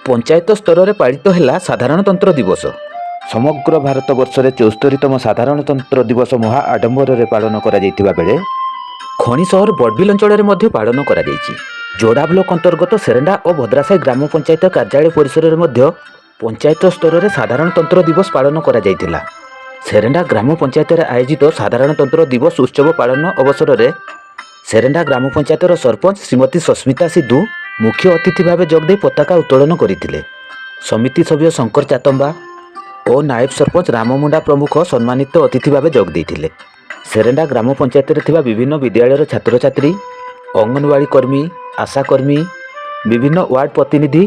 ପଞ୍ଚାୟତ ସ୍ତରରେ ପାଳିତ ହେଲା ସାଧାରଣତନ୍ତ୍ର ଦିବସ। ସମଗ୍ର ଭାରତବର୍ଷରେ 74ତମ ସାଧାରଣତନ୍ତ୍ର ଦିବସ ମହା ଆଡମ୍ବରରେ ପାଳନ କରାଯାଇଥିବା ବେଳେ ଖଣି ସହର ବଡ଼ବିଲ ଅଞ୍ଚଳରେ ମଧ୍ୟ ପାଳନ କରାଯାଇଛି। ଯୋଡ଼ା ବ୍ଲକ ଅନ୍ତର୍ଗତ ସେରେଣ୍ଡା ଓ ଭଦ୍ରାସାହି ଗ୍ରାମ ପଞ୍ଚାୟତ କାର୍ଯ୍ୟାଳୟ ପରିସରରେ ମଧ୍ୟ ପଞ୍ଚାୟତ ସ୍ତରରେ ସାଧାରଣତନ୍ତ୍ର ଦିବସ ପାଳନ କରାଯାଇଥିଲା। ସେରେଣ୍ଡା ଗ୍ରାମ ପଞ୍ଚାୟତରେ ଆୟୋଜିତ ସାଧାରଣତନ୍ତ୍ର ଦିବସ ଉତ୍ସବ ପାଳନ ଅବସରରେ ସେରେଣ୍ଡା ଗ୍ରାମ ପଞ୍ଚାୟତର ସରପଞ୍ଚ ଶ୍ରୀମତୀ ସସ୍ମିତା ସିଧୁ ମୁଖ୍ୟ ଅତିଥି ଭାବେ ଯୋଗଦେଇ ପତାକା ଉତ୍ତୋଳନ କରିଥିଲେ। ସମିତି ସଭ୍ୟ ଶଙ୍କର ଚାତମ୍ବା ଓ ନାୟବ ସରପଞ୍ଚ ରାମ ମୁଣ୍ଡା ପ୍ରମୁଖ ସମ୍ମାନିତ ଅତିଥି ଭାବେ ଯୋଗ ଦେଇଥିଲେ। ସେରେଣ୍ଡା ଗ୍ରାମ ପଞ୍ଚାୟତରେ ଥିବା ବିଭିନ୍ନ ବିଦ୍ୟାଳୟର ଛାତ୍ରଛାତ୍ରୀ, ଅଙ୍ଗନବାଡ଼ି କର୍ମୀ, ଆଶାକର୍ମୀ, ବିଭିନ୍ନ ୱାର୍ଡ ପ୍ରତିନିଧି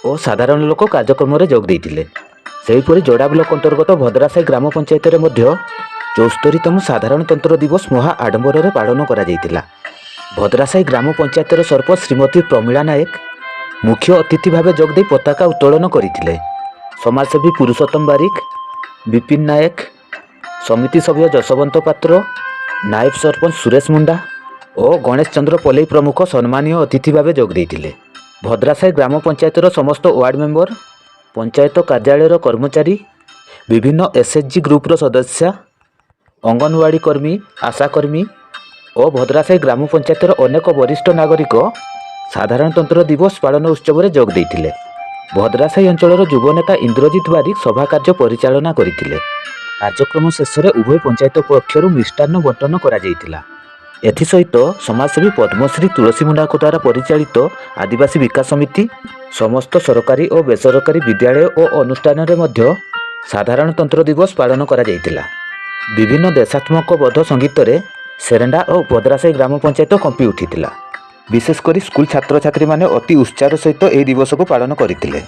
ଓ ସାଧାରଣ ଲୋକ କାର୍ଯ୍ୟକ୍ରମରେ ଯୋଗ ଦେଇଥିଲେ। ସେହିପରି ଯୋଡ଼ା ବ୍ଲକ ଅନ୍ତର୍ଗତ ଭଦ୍ରାସାହି ଗ୍ରାମ ପଞ୍ଚାୟତରେ ମଧ୍ୟ 74ତମ ସାଧାରଣତନ୍ତ୍ର ଦିବସ ମହା ଆଡମ୍ବରରେ ପାଳନ କରାଯାଇଥିଲା। ଭଦ୍ରାସାହି ଗ୍ରାମ ପଞ୍ଚାୟତର ସରପଞ୍ଚ ଶ୍ରୀମତୀ ପ୍ରମିଳା ନାୟକ ମୁଖ୍ୟ ଅତିଥି ଭାବେ ଯୋଗଦେଇ ପତାକା ଉତ୍ତୋଳନ କରିଥିଲେ। ସମାଜସେବୀ ପୁରୁଷୋତ୍ତମ ବାରିକ, ବିପିନ ନାୟକ, ସମିତି ସଭ୍ୟ ଯଶବନ୍ତ ପାତ୍ର, ନାୟବ ସରପଞ୍ଚ ସୁରେଶ ମୁଣ୍ଡା ଓ ଗଣେଶ ଚନ୍ଦ୍ର ପଲେଇ ପ୍ରମୁଖ ସମ୍ମାନୀୟ ଅତିଥି ଭାବେ ଯୋଗ ଦେଇଥିଲେ। ଭଦ୍ରାସାହି ଗ୍ରାମ ପଞ୍ଚାୟତର ସମସ୍ତ ୱାର୍ଡ ମେମ୍ବର, ପଞ୍ଚାୟତ କାର୍ଯ୍ୟାଳୟର କର୍ମଚାରୀ, ବିଭିନ୍ନ ଏସ୍ଏଚ୍ଜି ଗ୍ରୁପର ସଦସ୍ୟା, ଅଙ୍ଗନବାଡ଼ି କର୍ମୀ, ଆଶାକର୍ମୀ ଓ ଭଦ୍ରାସାହି ଗ୍ରାମ ପଞ୍ଚାୟତର ଅନେକ ବରିଷ୍ଠ ନାଗରିକ ସାଧାରଣତନ୍ତ୍ର ଦିବସ ପାଳନ ଉତ୍ସବରେ ଯୋଗ ଦେଇଥିଲେ। ଭଦ୍ରାସାହି ଅଞ୍ଚଳର ଯୁବନେତା ଇନ୍ଦ୍ରଜିତ ବାରିକ ସଭା କାର୍ଯ୍ୟ ପରିଚାଳନା କରିଥିଲେ। କାର୍ଯ୍ୟକ୍ରମ ଶେଷରେ ଉଭୟ ପଞ୍ଚାୟତ ପକ୍ଷରୁ ମିଷ୍ଟାନ୍ନ ବଣ୍ଟନ କରାଯାଇଥିଲା। ଏଥିସହିତ ସମାଜସେବୀ ପଦ୍ମଶ୍ରୀ ତୁଳସୀ ମୁଣ୍ଡାଙ୍କ ଦ୍ୱାରା ପରିଚାଳିତ ଆଦିବାସୀ ବିକାଶ ସମିତି, ସମସ୍ତ ସରକାରୀ ଓ ବେସରକାରୀ ବିଦ୍ୟାଳୟ ଓ ଅନୁଷ୍ଠାନରେ ମଧ୍ୟ ସାଧାରଣତନ୍ତ୍ର ଦିବସ ପାଳନ କରାଯାଇଥିଲା। ବିଭିନ୍ନ ଦେଶାତ୍ମକ ବୋଧ ସଙ୍ଗୀତରେ ସେରେଣ୍ଡା ଓ ଭଦ୍ରାସାହି ଗ୍ରାମ ପଞ୍ଚାୟତ କମ୍ପି ଉଠିଥିଲା। ବିଶେଷ କରି ସ୍କୁଲ ଛାତ୍ରଛାତ୍ରୀମାନେ ଅତି ଉତ୍ସାହର ସହିତ ଏହି ଦିବସକୁ ପାଳନ କରିଥିଲେ।